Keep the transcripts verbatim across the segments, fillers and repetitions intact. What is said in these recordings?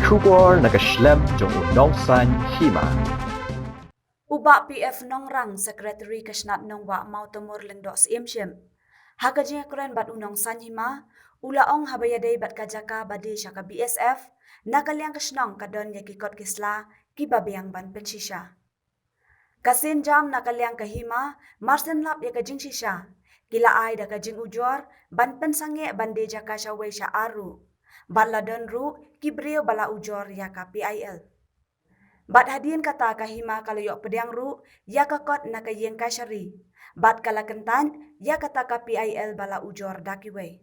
Khubor na ka shlem jong u Nongsaiñ Hima. U Bah P F Nongrang, Secretary ka Shnat Nongwah Mawtamur Lyngdoh Syiem Ship, ha ka jingïakren bad u Nongsaiñ Hima, u la ong haba ïadei bad ka jaka ba die sha ka B S F, na ka liang ka shnong ka don ïa ki kot ki sla kiba biang ban pynshisha. Ka sienjam na ka liang ka hima, mar shen lap ïa ka jingshisha, ki la ai da ka jingujor ban pynsangeh ban die jaka shawei sha ar ruh. Bad la don ruh ki briew ba la ujor ïa ka P I L. Bad hadien kata ka hima ka la ïoh pdiang ruh ïa ka kot na ka ïing kashari. Bad ka la kyntait ïa kata ka P I L ba la ujor da kiwei.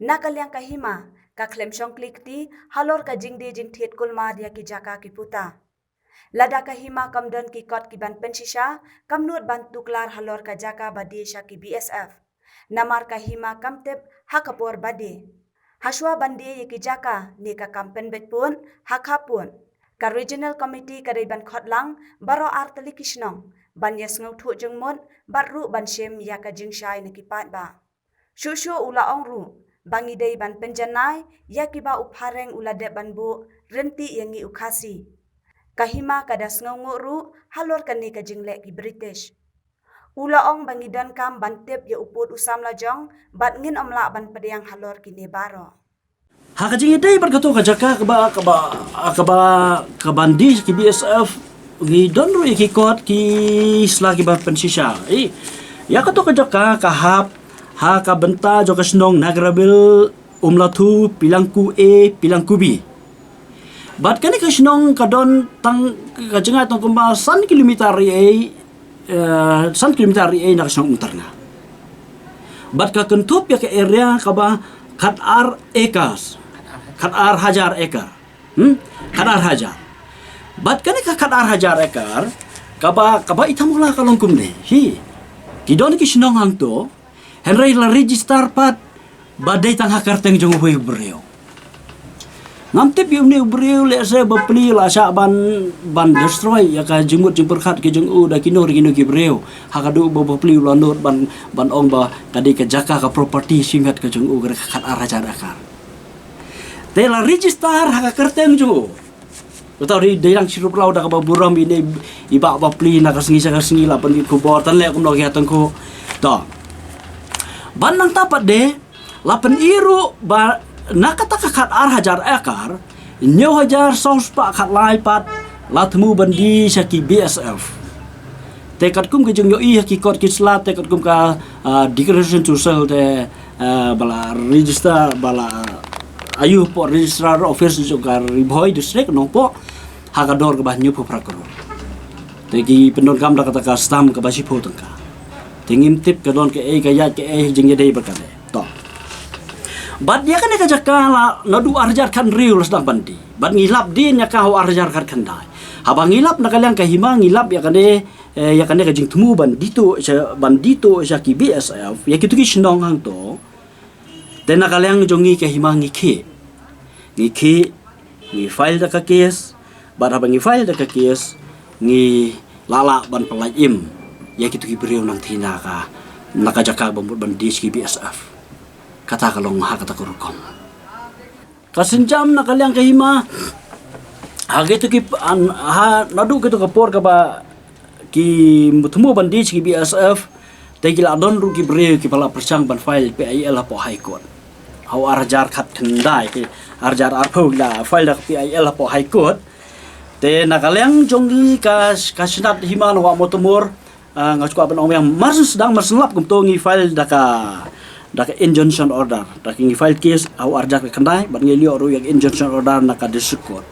Na ka liang ka hima, ka khlem shong kli kti halor ka jingdie jingthied kulmar ïa ki jaka ki puta. Lada ka hima kam don ki kot ki ban pynshisha, kam nud ban tuklar halor ka jaka ba die sha ki B S F. Namar ka hima kam tip ha ka por ba die. Hashwa ban die ïa ki jaka, ne ka kam pynbeit pud ha khappud. Ka Regional Committee ka dei ban khot lang baroh ar tylli ki shnong ban ïa sngewthuh jingmut bad ruh ban shim ïa ka jingshai na ki paidbah. Shuh shuh u la ong ruh ba ngi dei ban pynjanai ïa kiba u phareng u la dep ban buh ryntih ïa ngi u Khasi. Ka hima ka da sngewnguh ruh halor kane ka jingleh ki British. U la ong ba ngi donkam ban tip ïa u pud u samla jong bad ngin ym lah ban pdiang halor kine baroh. Ha ka jingïadei bad kato ka jaka kaba, kaba, kaba, ka ban die ki B S F, ngi don ruh ïa ki kot ki sla kiba pynshisha. Eh, ïa kato ka jaka ka hap ha ka bynta jong ka shnong Nagrabil, Umlathu, Pilangku A, Pilangku B. Bad kane ka shnong ka don tang ka jngai tang kumba san kilometer ri ei, eh, san kilometer ri ei na ka shnong Umtyrnga. Bad ka kynthup ïa ka area kaba khat ar acres, khat ar hajar acre. Hmm? Khat ar hajar. Bad kane ka khat ar hajar acre, kaba, kaba i thamula ka long kumne. Hi. Ki don ki shnong hangto, hynrei la register pat ba dei tang ha kyrteng jong uwei u briew. Ngam tip ïa une u briew lehse bapli la shah ban, ban destroy ïa ka jingmut jingpyrkhat ki jong u da kino kino ki briew. Ha ka duh ba bapli u la nud ban, ban ong ba ka dei ka jaka ka property shimet ka jong u ka dei ka khat ar hajar acre. Te la register ha ka kyrteng jong u. Uta u dei dang shirup law da kaba burom ine i bah bapli na ka sngi sha ka sngi la pynbit khubor tang leh kumno ki ha tang ko. To. Ban nangta pat de la pyni ruh ba na kata ka khat ar hajar acre, hynñiew hajar saw spah khat lai pat la thmu ban die sha ki B S F. Te katkum ka jingïohi ha ki kot ki sla te katkum ka, ah, declaration to sell te, ah, ba la register, ba la ayu hapoh registrar office jong ka Ri Bhoi district Nongpoh ha ka dor kaba hynñiewphew phra klur. Te ki pyndonkam da kata ka stamp kaba shiphew tyngka. Te ngim tip ka don kaei ka ïaid kaei jingïadei bad kane. To. Bad ïa kane ka jaka la naduh ar hajar khathynriew la sdang ban die. Bad ngi lap dien ïa ka ha u ar hajar khatkhyndai. Haba ngi lap na ka liang ka hima ngi lap ïa kane, eh, ïa kane ka jingthmu ban die tuh sha, ban die tuh sha ki B S F, ïa kito ki shnong hangto. Te na ka liang jong ngi ka hima ngi khih. Ngi khih, ngi file da ka case, bad haba ngi file da ka case, ngi lah lah ban pyllait im ïa kito ki briew nangta na ka, na ka jaka ba mut ban die sha ki B S F. Kata ka long ha kata ka rukom. Ka sienjam na ka liang ka hima, ha kito ki, an, ha, naduh kito ka por kaba ki thmu ban die sha ki B S F, te ki la don ruh ki briew kiba la pyrshang ban file P I L hapoh High Court. Ha u ar hajar khatkhyndai, ki ar hajar arphew ki la file da ka P I L hapoh High Court. Te na ka liang jong ngi ka, ka Shnat Hima Nongwah Mawtamur, ah, nga shu kwah ban ong biang, mar shu sdang, mar shu lap kumto ngi file da ka, da ka injunction order. Da ka ngi file case ha u ar hajar khatkhyndai, bad ngi ïoh ruh ïa ka injunction order na ka District Court.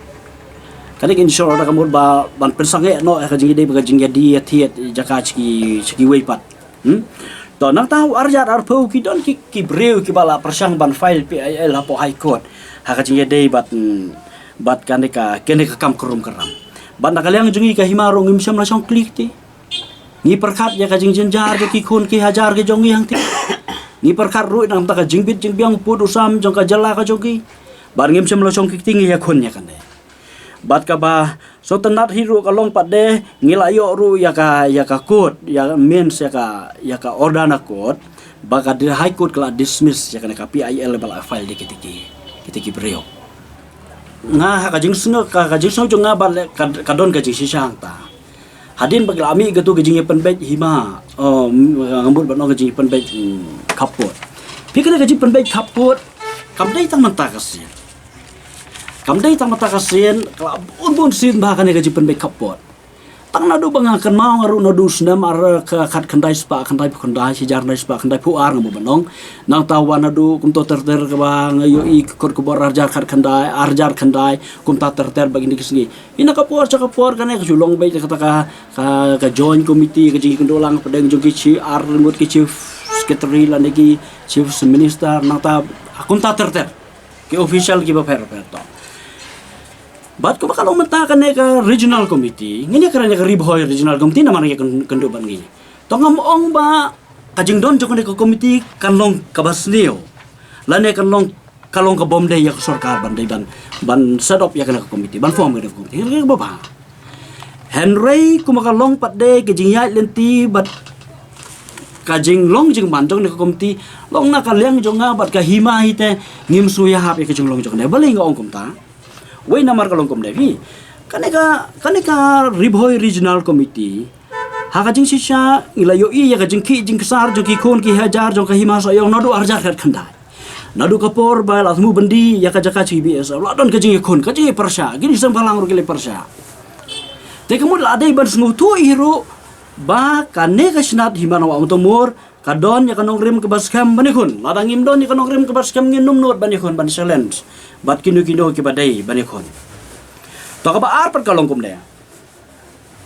Kane ka injunction order ka mut ba ban pynsangeh noh ïa ka jingïadei bad ka jingïadie ïathied jaka sha ki, sha kiwei pat. Hmm? To nangta ha u ar hajar arphew ki don ki, ki briew kiba la pyrshang ban file P I L hapoh High Court ha ka jingïadei bad, hmm, bad kane ka, kane ka kam krum kram. Bad na ka liang jong ngi ka hima ruh ngim shym la shong kli kti. Ngi pyrkhat ïa ka jingjynjar jong ki khun ki hajar ki jong ngi hangtei. Ngi pyrkhat ruh na ka bynta ka jingbit jingbiang u pud u sam jong ka jylla ka jong ngi. Bad ngim shym la shong kli kti ngi ïakhun ïa kane. Bad kaba sngewtynnat hi ruh ka long pat de ngi la ïoh ruh ïa ka, ïa ka court, ïa means ïa ka, ïa ka order na court, ba ka di-, High Court ka la dismiss ïa kane ka P I L ba la file da kiti ki, kiti ki briew. Nga ha ka jingsngew, ka, ka jingsngew jong nga ba leh ka, ka don ka jingshisha hangta. Hadien ba ki la mih kato ka jingïapynbeit hima, um, nga mut ban ong ka jingïapynbeit, mm, khappud. Phi, kane ka jingpynbeit khappud kam dei tang mynta ka sien. Kam dei tang mynta ka sien, ka la bun bun sien ba kane ka jingpynbeit khappud. Tang naduh ba nga kynmaw nga ruh naduh snem ar ka khat khyndai spah khyndai phew khyndai, shi hajar khyndai spah khyndai phew ar nga mut ban ong. Nangta wan naduh kumto ter ter kaba nga ïohi ka kot khubor ar hajar khat khyndai, ar hajar khyndai, kumta ter ter ba kine ki sngi. Ïa na ka por sha ka por kane ka shu long beit kata ka, ka, ka joint committee, ka jingïakynduh lang pdeng jong ki chief, ar ngut ki chief secretary lane ki chief minister, nangta kumta ter ter. Ki official kiba pher pher to. Bad kumba ka long mynta kane ka regional committee, ngin ïa kren ïa ka Ri Bhoi Regional Committee namar ngi kyn-, kynduh bad ngi. To ngam ong ba ka jingdon jong kane ka committee kan long kaba sniew. Lane kan long, ka long kabym dei ïa ka sorkar ban dei ban, ban set up ïa kane ka committee, ban form kane ka committee. Kaba bha. Hynrei kumba ka long pat de ka jingïaid lynti bad ka jinglong jingman jong kane ka committee, long na ka liang jong nga bad ka hima hi te ngim shu ïahap ïa ka jinglong jong kane. Balei nga ong kumta? Wei namar ka long kumne phi. Kane ka, kane ka Ri Bhoi Regional Committee, ha ka jingshisha ngi la ïohi ïa ka jingkhih jingksar jong ki khun ki hajar jong ka hima Sohiong naduh ar hajar khat khyndai. Naduh ka por ba la thmu byndi ïa ka jaka jong ki B S F, la don ka jingïakhun, ka jingïapyrshah, kine ki seng bhalang ruh ki la pyrshah. Te ka mut la dei ban sngewthuh hi ruh ba kane ka shnat hima Nongbah Mawtymur ka don ïa ka nongrim kaba skhem ban ïakhun. Lada ngim don ïa ka nongrim kaba skhem ngin ym nud ban ïakhun, ban challenge bad kino kino kiba dei ban ïakhun. To kaba ar pat ka long kumne.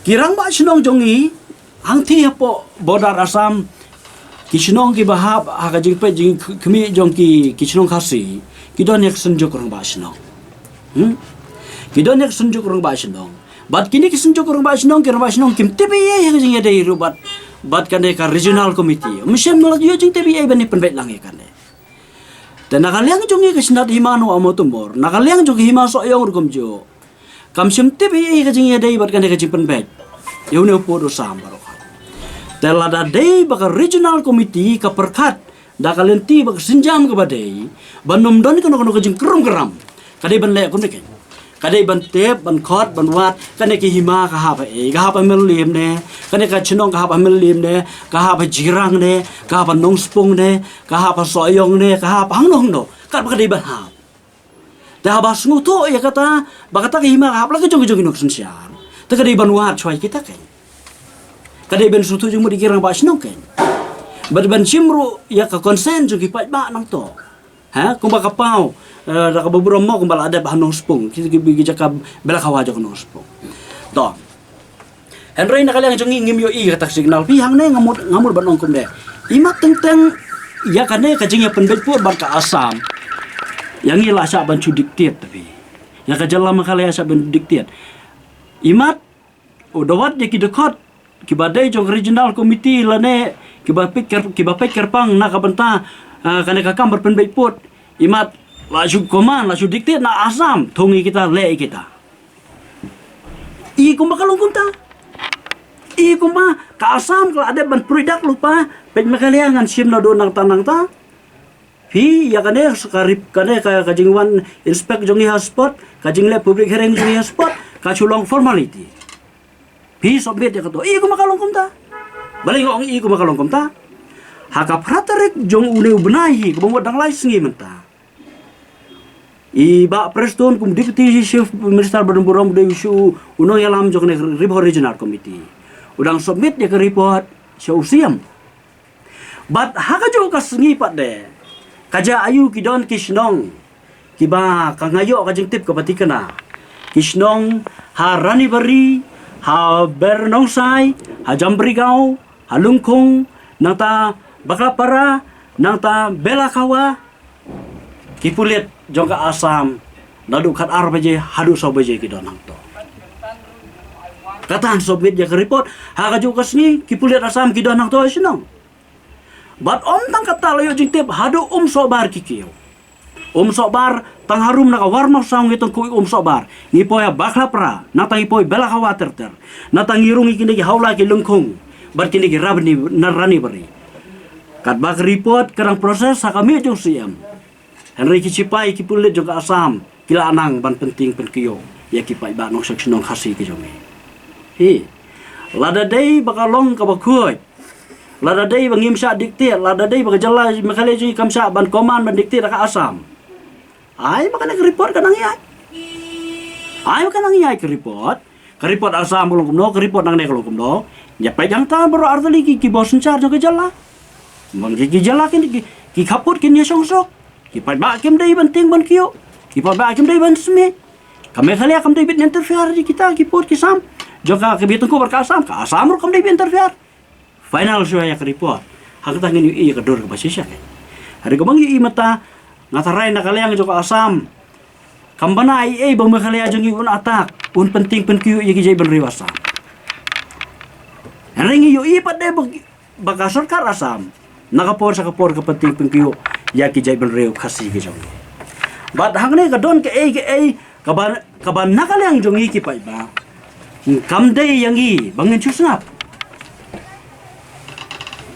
Ki rangbah shnong jong ngi hangtei hapoh border Assam, ki shnong kiba hap ha ka jingpeit jingkhmih jong ki, ki shnong Khasi, ki don ïa ka synjuk rangbah shnong. Hmm? Ki don ïa ka synjuk rangbah shnong. Bad kine ki synjuk rangbah shnong, ki rangbah shnong kim tip ei ei ha ka jingïadei ruh bad, bad kane ka regional committee. Ym shym la ïoh jingtip ei ei ban ïa pynbeit lang ïa kane. Te na ka liang jong ngi ka shnat hima Nongbah Mawtymur, na ka liang jong ka hima Sohiong ruh kumjuh. Kam shym tip ei ei ka jingïadei bad kane ka jingpynbeit ïa une u pud u sam baroh. Te lada dei ba ka regional committee ka pyrkhat da ka lynti bad ka sienjam kaba dei, ban ym don kano kano ka jingkrum kram, ka dei ban leh kumne keiñ. Ka dei ban tip, ban khot, ban wad, kane ka hima ka hap ha ei, ka hap ha Mylliem ne, kane ka shnong ka hap ha Mylliem ne, ka hap ha Jirang ne, ka hap ha Nongspung ne, ka hap ha Sohiong ne, ka hap hangno hangno, katba ka dei ban hap. Te haba sngewthuh ïa kata ba kata ka hima ka hap la ka jong ka jong ki nongsynshar, te ka dei ban wad shuwa ïa kita keiñ. Ka dei ban sngewthuh jingmut ïa ki rangbah shnong keiñ. Bad ban shim ruh ïa ka consent jong ki paidbah nangto. Ha, kumba ka paw, eh, da kaba burom mo kumba la dep ha Nongspung, ki, ki, ki jaka Belakhawa jong ka Nongspung. To. Hynrei na ka liang jong ngi ngim ïohi kata ka signal phi hangne, nga mut, nga mut ban ong kumne. Imat teng teng ïa kane ka jingïapynbeit pud bad ka Assam, ïa ngi la shah ban shu dictate te phi. Ïa ka jylla Meghalaya shah ban dictate. Imat u da wad ïa ki dkhot kiba dei jong regional committee lane kiba peit kyr-, kiba peit kyrpang na ka bynta, ah, kane ka kam ban pynbeit pud. Imat la shu command, la shu dictate na Assam, thung ïa kita, leh ïa kita. I kumba ka long kumta. I kumba ka Assam ka la dep ban pyrshah lypa, peit Meghalaya ngan shim naduh nangta nangta. Phi ïa kane ka rip-, kane ka, ka jingwan inspect jong ngi ha spot, ka jingleh public hearing jong ngi ha spot, ka shu long formality. Phi submit ïa kato. I kumba ka long kumta. Balei nga ong i kumba ka long kumta? Ha ka phra tarik jong une u bnai hi, kaba mut dang lai sngi mynta. I Bah Prestone kum Deputy Chief Minister ba don burom u dei u shu u nongïalam jong kane Ri Bhoi Regional Committee. U dang submit ïa ka report sha u C M. Bad ha kajuh ka sngi pat de, ka jia aiu ki don ki shnong kiba ka nga ïoh ka jingtip kaba thikna. Ki shnong ha Ranibari, ha Bernongsai, ha Jambrigaw, ha Lyngkhung, nangta Baklapara, nangta Belakhawa, ki pulit jong ka Assam naduh khatar baje haduh saw baje ki don hangto. Kata han submit ïa ka report, ha kajuh ka sngi ki pulit Assam ki don hangto ha shnong. Bad ym tang kata, la ïoh jingtip haduh Umsohbar ki kiew. Umsohbar, tang harum na ka Warmawsaw ngi tang khuid Umsohbar. Ngi poi ha Baklapara, nangta ngi poi Belakhawa ter ter. Nangta ngi rung ïa kine ki hawla ki Lyngkhung bad kine ki Rabani, na Ranibari. Katba ka report ka dang process ha ka miej jong C M. Hynrei ki shipai ki pulit jong ka Assam ki la nang ban pyntieng pynkiew ïa ki paidbah nongshong shnong Khasi ki jong ngi. Hi. Lada dei ba ka long kaba khuid, lada dei ba ngim shah dictate, lada dei ba ka jylla Meghalaya jong ngi kam shah ban command ban dictate da ka Assam, ai ba kane ka report ka nang ïaid. Ai ba ka nang ïaid ka report. Ka report Assam ka long kumno, ka report nangne ka long kumno. Ïa peit hangta baroh artylli ki, ki bor synshar jong ka jylla. Bang ki, ki jylla kin ki, ki khappud kin ïashong suk. Ki paidbah kim dei ban tieng ban kiew. Ki paidbah kim dei ban smiej. Ka Meghalaya kam dei ban interfere ïa kita ki pud ki sam jong ka, ka Beit Tyngkhuh bad ka Assam. Ka Assam ruh kam dei ban interfere. Final shuwa ïa ka report. Hangta ngin ïohi ïa ka dur kaba shisha. Hynrei kumba ngi ïohi mynta, nga tharai na ka liang jong ka Assam, kam bana ei ei ba Meghalaya jong ngi un attack, un pyntieng pynkiew ïa ki jaitbynriew Assam. Hynrei ngi ïohi pat de ba, ba ka sorkar Assam na ka por sha ka por ka pyntieng pynkiew ïa ki jaitbynriew Khasi ki jong ngi. Bad hangne ka don kaei kaei kaba, kaba na ka liang jong ngi ki paidbah, kam dei ïa ngi ba ngin shu sngap.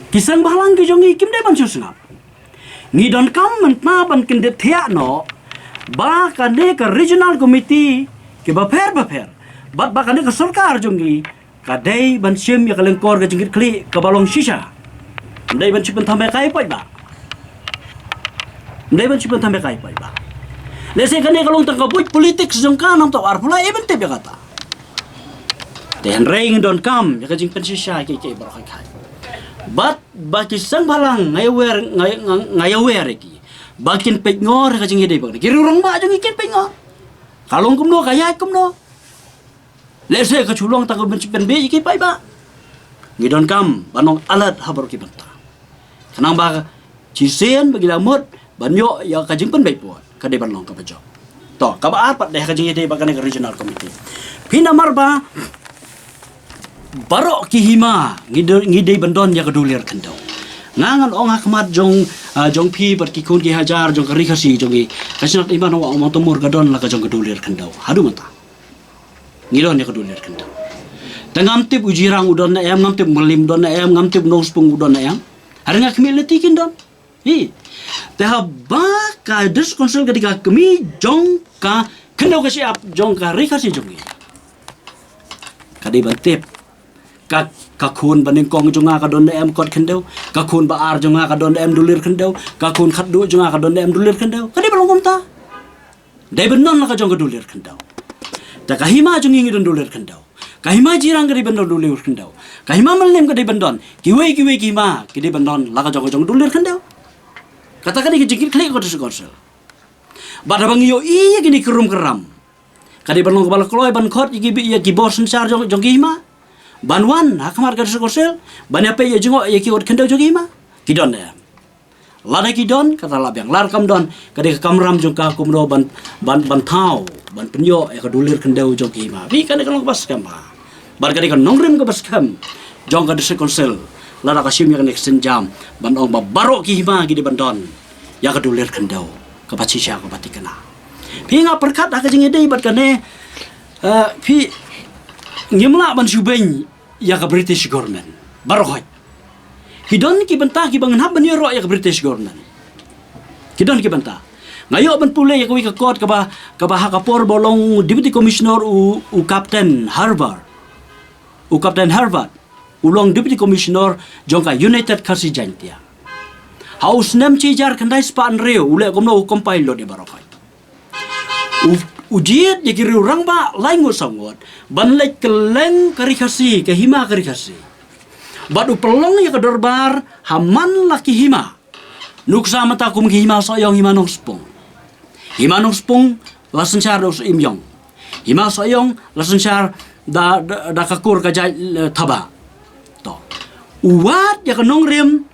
Ki seng bhalang ki jong ngi kim dei ban shu sngap. Ngi donkam mynta ban kyndit thiah noh ba kane ka regional committee kiba pher ba pher, bad ba kane ka sorkar jong ngi ka dei ban shim ïa ka lyngkor ka jingkitkhlieh kaba long shisha. Ym dei ban shu pynthame kai paidbah. Ym dei ban shu pynthame kai paidbah. Lehse kane ka long tang ka buit politics jong ka namar arphew lai ei ban tip ïa kata. Te hynrei ngi donkam ïa ka jingpynshisha ïa kiei kiei baroh khatkhai. Bad ba ki seng bhalang nga ïawer, nga, nga, nga ïawer ïa ki ba kin peitngor ïa ka jingïadei bad ki riew rangbah jong ngi, kin peitngor. Ka long kumno, ka ïaid kumno. Lehse ka shu long tang ka pynbeit ïa ki paidbah. Ngi donkam ban long alert ha baroh ki bynta. Khnang ba shisien ba ngi la mut ban ïoh ïa ka jingpynbeit pat, ka dei ban long kaba jop. To, kaba ar pat dei ka jingïadei bad kane ka regional committee. Phi, namar ba baroh ki hima ngi dei, ngi dei ban don ïa ka dulir khyndew. Nga ngan ong ha khmat jong, ah, jong phi bad ki khun ki hajar jong ka Ri Khasi jong ngi, ka shnat Hima Nongwah Umangtymur ka don la ka jong ka dulir khyndew haduh mynta. Ngi don ïa ka dulir khyndew. Te ngam tip u Jirang u don ne em, ngam tip u Mylliem u don ne em, ngam tip u Nongspung u don ne em. Hynrei nga khmih lynti kin don. Hi. Te haba ka District Council ka dei ka kmie jong ka khyndew ka shyiap jong ka Ri Khasi jong ngi, ka dei ban tip. Ka, ka khun banyngkong jong nga ka don ne em kot khyndew. Ka khun ba ar jong nga ka don ne em dulir khyndew. Ka khun khatduh jong nga ka don ne em dulir khyndew. Ka dei ban long kumta. Dei ban don la ka jong ka dulir khyndew. Te ka hima jong ngi ngi don dulir khyndew. Ka hima Jirang ka dei ban don dulir khyndew. Ka hima Mylliem ka dei ban don. Kiwei kiwei ki hima ki dei ban don la ka jong ka jong dulir khyndew. Kata ka dei ka jingkitkhlieh ka District Council. Bad haba ngi ïohi ïa kine ki rum ki ram, ka dei ban long kaba la kloi ban khot ïa ki, ïa ki bor synshar jong, jong ki hima ban wan ha khmat ka District Council ban ïapeit ïa jngoh ïa ki kot khyndew jong ki hima. Ki don ne em? Lada ki don, kata la biang. Lada kam don, ka dei ka kamram jong ka kumno ban, ban, ban thaw, ban pynïoh ïa ka dulir khyndew jong ki hima. Phi, kane ka long kaba skhem bha. Bad ka dei ka nongrim kaba skhem jong ka District Council, lada ka shim ïa kane ka sienjam ban ong ba baroh ki hima ki dei ban don ïa ka dulir khyndew kaba shisha kaba thikna. Phi, nga pyrkhat ha ka jingïadei bad kane, eh, phi, ngim lah ban shu beiñ ïa ka British government baroh hoi. Ki don ki bynta kiba ngin hap ban ïaroh ïa ka British government. Ki don ki bynta. Nga ïoh ban pule ïa kawei ka kot kaba, kaba ha ka por ba u long Deputy Commissioner u, u Captain Harvard. U Captain Harvard u long Deputy Commissioner jong ka United Khasi Jaintia. Ha u snem shi hajar khyndai spah hynriew u leh kumno, u compile lut ïa baroh hoi. U, u jied ïa ki riew rangbah lai ngut saw ngut ban leit kylleng ka Ri Khasi, ka hima ka Ri Khasi. Bad u pynlong ïa ka dorbar ha man la ki hima. Nuksa mynta kum ki hima Sohiong, hima Nongspung. Hima Nongspung la synshar da u Syiem Ïong. Hima Sohiong la synshar da, da, da ka kur ka jait, eh, Thabah. To. U wad ïa ka nongrim,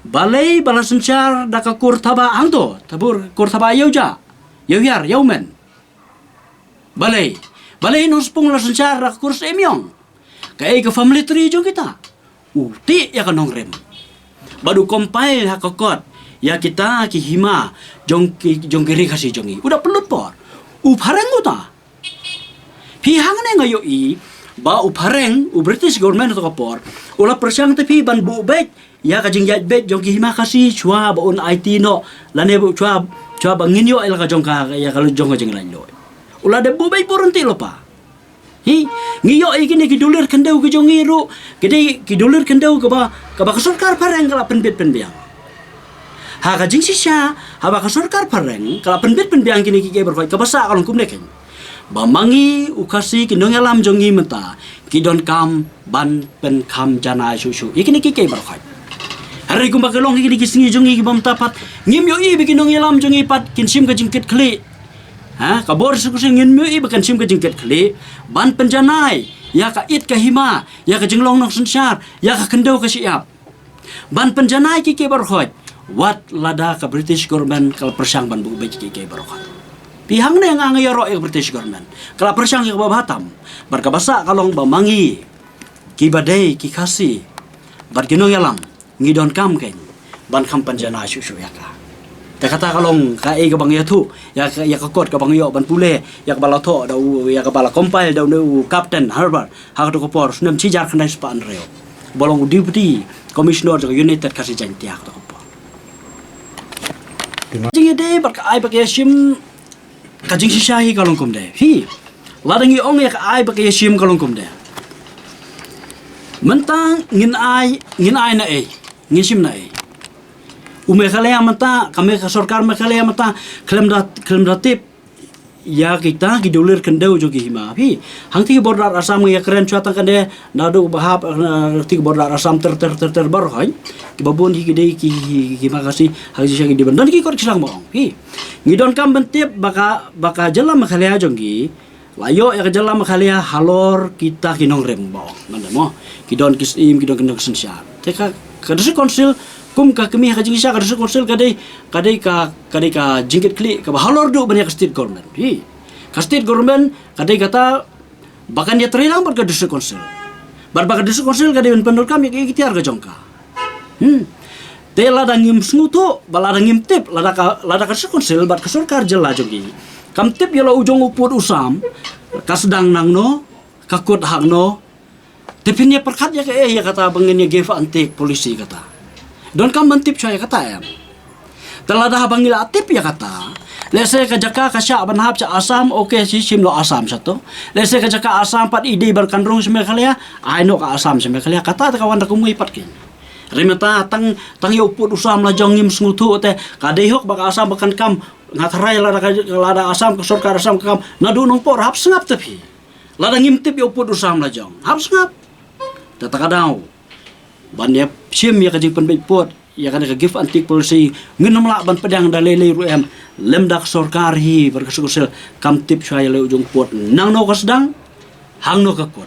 balei ba la synshar da ka kur Thabah hangto, Thabah, kur Thabah Ïewja, Ïewhiar, Ïewmen. Balei, balei Nongspung la synshar da ka kur Syiem Ïong? Kaei ka family tree jong kita? U tih ïa ka nongrim. Bad u compile ha ka kot ïa kita ki hima jong ki, jong ki Ri Khasi jong ngi. U da pynlut por. U phareng uta. Phi, hangne nga ïohi ba u phareng, u British government ha kato ka por u la pyrshang te phi ban buh beit ïa ka jingïaid beit jong ki hima Khasi shuwa ba un aiti noh lane ba shuwa Chwa ba ngin ïoh ïa la ka jong ka, ïa ka jong ka jinglaitluid. U la dep buh beit buh ryntih lypa. Hi, ngi ïoh ïa kine ki dulir khyndew ki jong ngi ruh, ki dei ki dulir khyndew kaba, kaba ka sorkar phareng ka la pynbit pynbiang. Ha ka jingshisha, haba ka sorkar phareng ka la pynbit pynbiang kine ki kiei baroh kaba sah ka long kumne kein. Ba ma ngi u Khasi ki nongïalam jong ngi mynta ki donkam ban pynkham janai shuh shuh ïa kine ki kiei baroh. Hynrei kumba ka long ïa kine ki sngi jong ngi kiba mynta pat ngim ïohi ba ki nongïalam jong ngi pat kin shim ka jingkitkhlieh. Ha, ka bor suk sing ngin ïohi ba kan shim ka jingkitkhlieh ban pynjanai ïa ka it ka hima, ïa ka jinglong nongsynshar, ïa ka khyndew ka shyiap. Ban pynjanai ki kiei baroh. Wat lada ka British government ka la pyrshang ban buh beit ki kiei baroh. Te hangne nga nga ïaroh ïa ka British government. Ka la pyrshang ïa kaba bha tam. Bad kaba sah ka long ba ma ngi kiba dei ki Khasi bad ki nongïalam ngi donkam kein ban kham pynjanai shuh shuh ïa ka. Te kata ka long kaei kaba ngi ïathuh ïa ka, ïa ka kot kaba ngi ïoh ban pule ïa kaba la thoh da u, ïa kaba la compile da une u Captain Herbert ha kato ka por snem shi hajar khyndai spah hynriew. Ba long u Deputy Commissioner jong ka United Khasi Jaiñtia ha kato ka por. Jingïadei bad ka ai bad ka ïashim ka jingshisha hi ka long kumne. Hi. Lada ngi ong ïa ka ai bad ka ïashim ka long kumne. Mynta ngin ai, ngin ai na ei, ngin shim na ei. U Meghalaya mynta, ka me ka sorkar Meghalaya mynta khlem da, khlem da tip ïa kita ki dulir khyndew jong ki hima. Hi, hangtei ki border Assam ngi ïakren shwa tang kane, naduh ba hap, eh, hangtei ki border Assam ter ter ter ter baroh hi. Kiba bun hi ki dei ki, ki, ki hima Khasi, ha ki shisha ki dei ban don ki kot ki shnong ba ong. Hi. Ngi donkam ban tip ba ka, ba ka jylla Meghalaya jong ngi la ïoh ïa ka jylla Meghalaya halor kita ki nongrim ba ong. Ngan da mo. Ki don ki syiem, ki don ki nongsynshar. Te ka, ka District Council kum ka kmie ha ka jingshisha, ka District Council ka dei, ka dei ka, ka dei ka jingkitkhlieh kaba halor duh ban ïa ka state government. Hi. Ka state government ka dei kata ba kan ïatrei lang bad ka District Council. Bad ba ka District Council ka dei ban pyndonkam ïa ka iktiar ka jong ka. Hmm. Te lada ngim sngewthuh, ba lada ngim tip, lada ka, lada ka District Council bad ka sorkar jylla jong ngi kam tip ïa la u jong u pud u sam ka sdang nangno, ka kut hangno, te phin ïa pyrkhat ïa kaei ïa kata ba ngin ïa give and take policy kata. Donkam ban tip shwa ïa kata em. Te lada haba ngi la tip ïa kata, lehse ka jaka ka shah ban hap sha Assam, okay, shi shim noh Assam sha to. Lehse ka jaka Assam pat i dei ban kan rung sha Meghalaya, ai noh ka Assam sha Meghalaya, kata te ka wan da kumwei pat kein. Hynrei mynta tang, tang ïa u pud u sam la jong ngim sngewthuh te ka dei hok ba ka Assam ba kan kam, nga tharai lada ka, lada Assam ka sorkar Assam ka kam naduh Nongpoh, hap sngap te phi. Lada ngim tip ïa u pud u sam la jong, hap sngap. Te ta ka daw ban ïa shim ïa ka jingpynbeit pud ïa kane ka give and take policy, ngin ym lah ban pdiang da lei lei ruh em, lymda ka sorkar hi bad ka District Council kam tip shwa ïa la u jong u pud nangno ka sdang, hangno ka kut.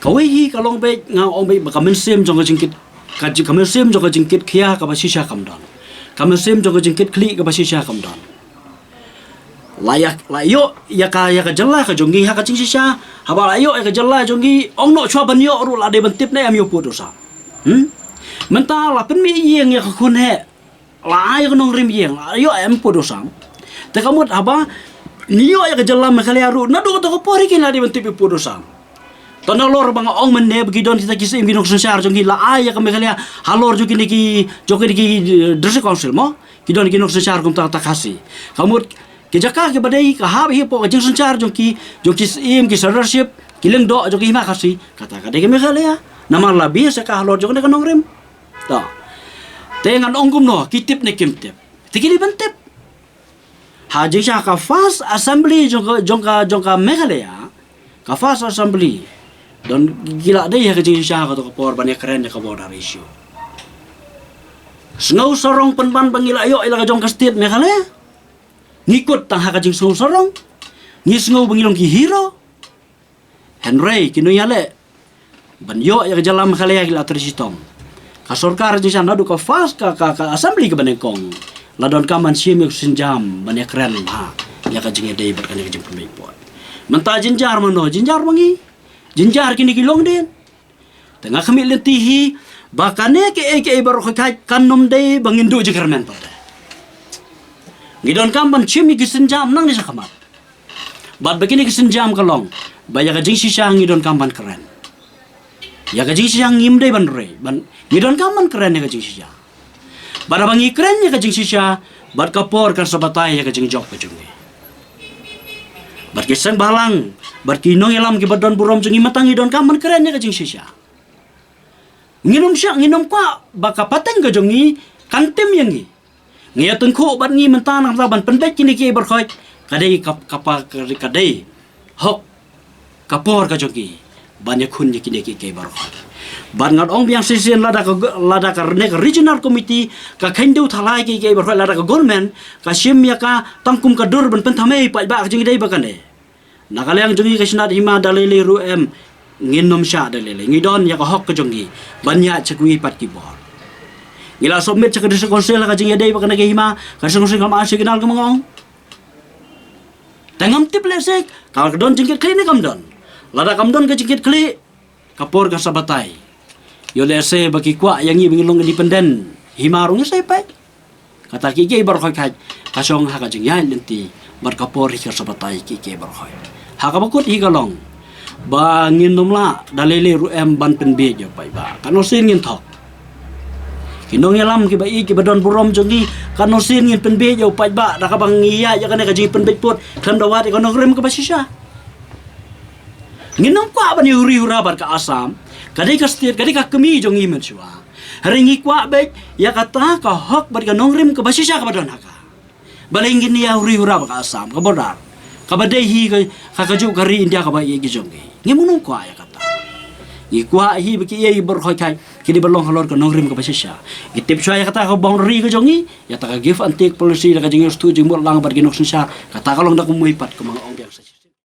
Kawei hi ka long beit, nga ong beit ba ka mynsiem jong ka jingkit, ka ji-, ka mynsiem jong ka jingkit khia kaba shisha kam don. Ka mynsiem jong ka jingkitkhlieh kaba shisha kam don. La ïa, la ïoh ïa ka, ïa ka jylla ka jong ngi ha ka jingshisha, haba la ïoh ïa ka jylla jong ngi, ong noh shwa ban ïoh ruh la dei ban tip ne em ïa u pud u sam. Hmm? Mynta la pynmih ïing ïa ka khun heh, la ai ïa ka nongrim ïing, la ïoh em pud u sam. Te ka mut haba ngi ïoh ïa ka jylla Meghalaya ruh, naduh kato ka por hi kein la dei ban tip ïa u pud u sam. To nalor ba nga ong mynne ba ki don kita ki syiem ki nongsynshar jong ngi la ai ïa ka Meghalaya halor jong kine ki, jong kine ki, eh, District Council mo. Ki don ki nongsynshar kumta ta Khasi. Ka mut ki jaka kiba dei ka hap hi hapoh ka jingsynshar jong ki, jong ki syiem, ki sirdarship, ki lyngdoh jong ki hima Khasi, kata ka dei ka Meghalaya. Namar la biang sa ka halor jong kane ka nongrim. To. Te ngan ong kumno, ki tip ne kim tip? Te ki dei ban tip. Ha jingshisha ka first assembly jong ka, jong ka, jong ka Meghalaya, ka first assembly, don ki la dei ha ka jingshisha kato ka por ban ïakren ïa ka border issue. Sngewsarong pynban ba ngi la ïoh ïa la ka jong ka state Meghalaya. Ngi kut tang ha ka jingsngewsarong. Ngi sngew ba ngi long ki hero. Hynrei ki nongïaleh ban ïoh ïa ka jylla Meghalaya ki la trei shitom. Ka sorkar jingshisha naduh ka first ka, ka, ka assembly kaba nyngkong la donkam ban shim ïa ka sienjam ban ïakren ha ïa ka jingïadei bad kane ka jingpynbeit pud. Mynta jynjar mano, jynjar ma ngi, jynjar kine ki longdien. Te nga khmih lynti hi ba kane kaei kaei baroh ka, kan nym dei ba ngin duh jingkyrmen pat. Ngi donkam ban shim ïa ki sienjam nangne shakhmat. Bad ba kine ki sienjam ka long ba ïa ka jingshisha ngi donkam ban kren. Ïa ka jingshisha ngim dei ban rei, ban, ngi donkam ban kren ïa ka jingshisha. Bad haba ngi kren ïa ka jingshisha, Bad ka por kan sa batai ïa ka jingjop ka jong ngi. Bad ki seng bhalang, bad ki nongïalam kiba don burom jong ngi mynta ngi donkam ban kren ïa ka jingshisha. Ngin ym shah, ngin ym kwah ba ka pateng ka jong ngi kan tim ïa ngi. Ngi ïa tyngkhuh bad ngi mynta nangta ban pynbeit kine kiei barkhot, ka dei ka, ka pa, ka, ka dei hok ka por ka jong ki ban ïakhun ïa kine kiei barkhot. Bad ngan ong biang shisien, lada ka, lada ka ne ka regional committee ka kheiñ dewthalai kiei barkhot, lada ka government ka shim ïa ka tang kum ka dur ban pynthymmai paidbah, ka jingdei ba kane. Na ka liang jong ngi ka shnat hima da lei lei ruh em, ngin ym shah da lei lei. Ngi don ïa ka hok ka jong ngi ban ïaid sha kiwei pat ki bor. Ngi la submit sha ka District Council ha ka jingïadei bad kane ka hima, ka District Council kam ai signal, kumba nga ong. Te ngam tip lehse ka don jingkitkhlieh ne kam don. Lada kam don ka jingkitkhlieh, ka por kan sa batai. Ïoh lehse ba ki kwah ïa ngi ba ngin long independent, hima ruh ngin sa ïa peit. Kata kiei kiei baroh khoit khoit ka shong ha ka jingïaid lynti bad ka por hi kan sa batai kiei kiei baroh khoit. Ha kaba kut hi ka long ba ngin ym lah da lei lei ruh em ban pynbiej ïa u paidbah. Katno sien ngin thok? Ki nongïalam kiba ïeit kiba don burom jong ngi, katno sien ngin pynbiej ïa u paidbah da kaba ngi ïaid ïa kane ka jingpynbiej pud khlem da wad ïa ka nongrim kaba shisha? Ngin ym kwah ban ïa huri hura bad ka Assam. Ka dei ka state, ka dei ka kmie jong ngi mynshuwa. Hynrei ngi kwah beit ïa kata ka hok bad ka nongrim kaba shisha kaba don ha ka. Balei ngin ïa huri hura bad ka Assam, ka border, kaba dei hi ka, ka, kajuh ka ri India kaba ïeit ka jong ngi? Ngim kwah ïa kata. Ngi kwah hi ba kiei baroh khoit khoit ki dei ban long halor ka nongrim kaba shisha. Ngi tip shuwa ïa kata ka boundary ka jong ngi, ïa kata ka give and take policy, da ka jingïasyllok jingmut lang bad ki nongsynshar. Kata ka long da kumwei pat, kumba nga ong biang sa.